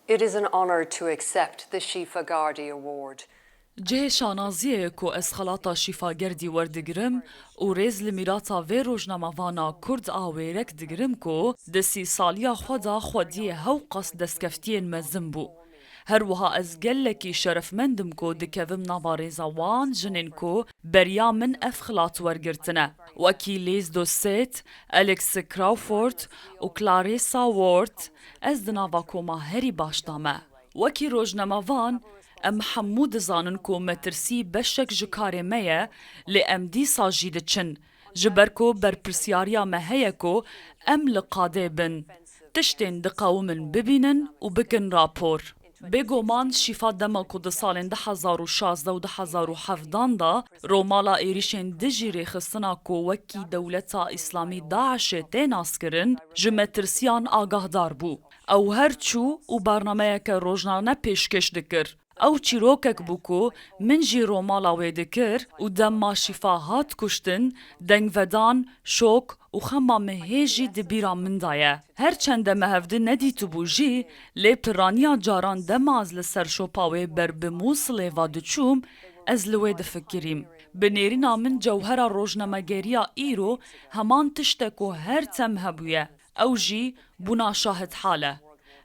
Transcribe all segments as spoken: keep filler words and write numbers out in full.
It is an honour to accept the Shifa Gardi Award. Cihê şanaziyê ye ku ez xelata Şîfa Gerdî werdigirim û rêz li mîrata vê rojnamevana Kurd a wêrek digirim ku di sî saliya xwe de xwediyê hewqas destkeftiyên mezin bû. Her wiha ez gelekî şerefmend im ku dikevim nava rêza wan jinên ku beriya min ev xilat wergirtine, wekî Liz Dossett, Alex Crawford û Clarissa Ward, ez di nava koma herî baş de me. Wekî rojnamevan, em hemû dizanin ku metirsî beşek ji karê me ye, lê em dîsa jî diçin. Ji ber ku berpirsyariya me heye ku em li qadê bin, tiştên diqewimin bibînin û bikin rapor. Bêguman Şîfa dema ku di salên du hezar û şazdeh û du hezar û hevdan de romala êrîşên dijî rêxistina ku wekî Dewleta Îslamî DAIŞê tê naskirin, ji metirsiyan agahdar bû. Ew her çû û barnameyeke rojnane pêşkêş dikir. Ew çîrokek bû ku min jî romala wê dikir û dema Şîfa hat kuştin, dengvedan, şok û xema min hê jî di bîra min de ye. Her çende me hevdi nedîtibû jî, lê piraniya caran dema ez li ser şopa wê ber bi Mûsilê ve diçûm, ez li wê difikirîm. Bi nêrîna min cewhera rojnamegeriya îro heman tişt e ku her dem hebûye. Ew jî bûna şahidhal e.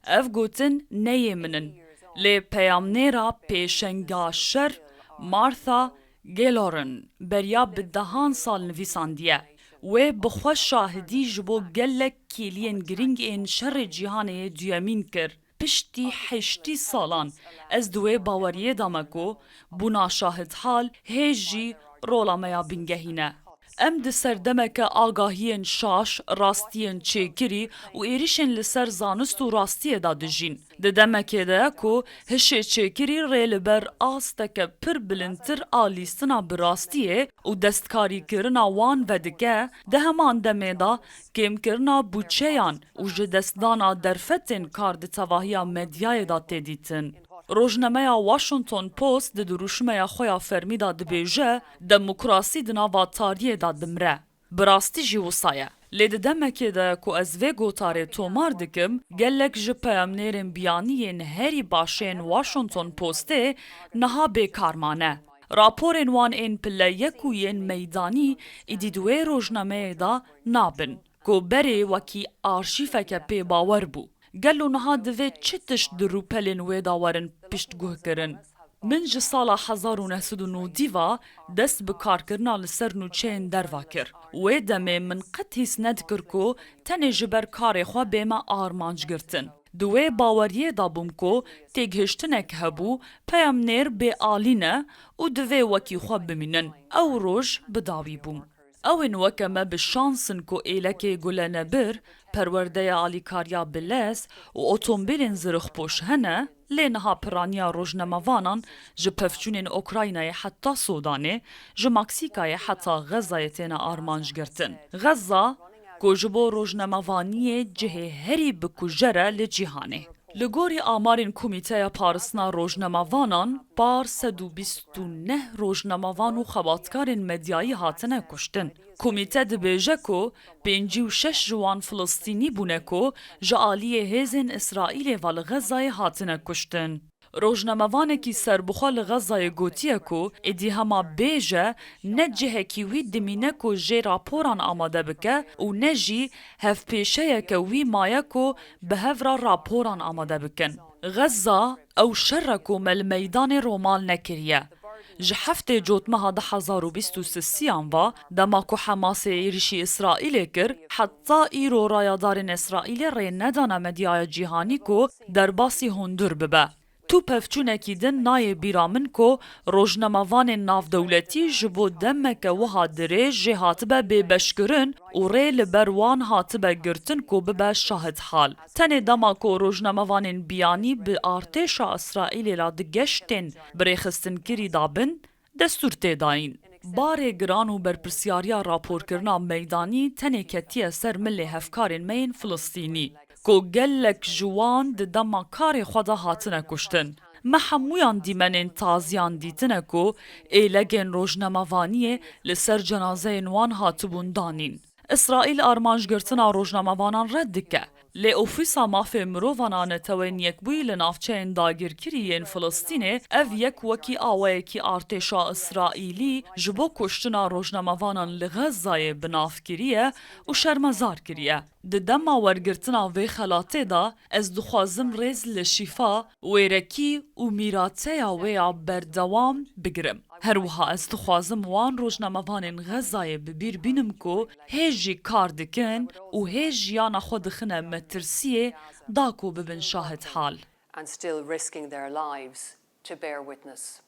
Ev gotin ne yê min in, lê peyamnêra pêşenga şer Martha Gellhorn beriya bi dehan sal nivîsandiye. Wê bi xwe şahidî ji bo gelek kêliyên girîng ên şerê cîhanê yê duyemîn kir. Piştî heştî salan ez di wê baweriyê de me ku bûna şahidhal hê jî rola me ya bingehîn e. Em di serdemeke agahiyên şaş, rastiyên çêkirî û êrîşên li ser zanist û rastiyê de dijîn. Di demekê de ye ku hişê çêkirî rê li ber asteke pir bilindtir a lîstina bi rastiyê û destkarîkirina wan vedike, di heman demê de kêmkirina bûçeyan û ji destdana derfetên kar di tevahiya medyayê de tê dîtin. Rojnameya Washington Post di dirûşmeya xwe ya fermî de dibêje, demokrasî di nava tariyê de dimire. Bi rastî jî wisa ye. Lê di demekê de ku ez vê gotarê tomar dikim, gelek ji peyamnêrên biyanî yên herî baş ên Washington Postê niha bêkar mane. Raporên wan ên pile yek û yên meydanî îdî di wê rojnameyê de nabin, ku berê wekî arşîveke pê bawer bû. Gelo niha divê çi tişt di rûpelên wê de werin piştguhkirin? Min ji sala hezar û neh sed û nodî ve dest bi karkirina li ser nûçeyên derve kir. Wê demê min qet hîs nedikir ku tenê ji ber karê xwe bême armanc girtin. Di wê baweriyê de bûm ku têgihiştinek hebû, peyamnêr bêalî ne û divê wekî xwe bimînin. Ew roj bi dawî bû. Ew ên weke me bi şans in ku êlekê gulenebir, perwerdeya alîkariya bi lez û otomobîlên zirixpoş hene, lê niha piraniya rojnamevanan ji pevçûnên Ukraynayê heta Sûdanê, ji Maksîkayê heta Xezayê têne armanc girtin. Xeza, ku ji bo rojnamevaniyê cihê herî bi kujer e li cîhanê. Li gorî amarên Komîteya Paristina Rojnamevanan, par sed û bîst û neh rojnamevan û xebatkarên medyayî hatine kuştin. Komîte dibêje ku pêncî û şeş ji wan Filistînî bûne ku ji aliyê hêzên Îsraîlê ve li Xezayê hatine kuştin. Rojnamevanekî serbixwe li Xezayê gotiye ku êdî hema bêje ne cihekî wî dimîne ku jê raporan amade bike û ne jî hevpêşeyeke wî maye ku bi hev re raporan amade bikin. Xeza ew şer e ku me li meydanê romal nekiriye. Ji heftê Cotmeha du hezar û bîst û sisiyan ve, dema ku Hemasê êrîşî Îsraîlê kir, heta îro rayedarên Îsraîlê rê nedane medyaya cîhanî ku derbasî hundir bibe. Tu pevçûnekî din nayê bîra min ku rojnamevanên navdewletî ji bo demeke wiha dirêj jê hatibe bêbeşkirin û rê li ber wan hatibe girtin ku bibe şahidhal. Tenê dema ku rojnamevanên biyanî bi artêşa Îsraîlê re di geştên birêxistinkirî de bin, destûr tê dayîn. Barê giran û berpirsyariya raporkirina meydanî tenê ketiye ser milê hevkarên me yên Filistînî, ku gelek ji wan di dema karê xwe de hatine kuştin. Me hemûyan dîmenên taziyan dîtine ku êlegên rojnamevaniyê li ser cenazeyên wan hatibûn danîn. Îsraîl armancgirtina rojnamevanan red dike. Lê Ofîsa Mafê Mirovan a Neteweyên Yekbûyî li navçeyên dagirkirî yên Filistînê ev yek wekî awayekî artêşa Îsraîlî ji bo kuştina rojnamevanan li Xezzayê bi nav kiriye û şermezar kiriye. Di dema wergirtina vê xelatê de ez dixwazim rêz li Şîfa, Wêrekî û mîrateya wê ya berdewam bigirim. Her wiha ez dixwazim wan rojnamevanên Xezzayê bi bîr bînim ku hê jî kar dikin û hê jiyana xwe dixine metirsiyê da ku bibin şahid hal. And still risking their lives to bear witness.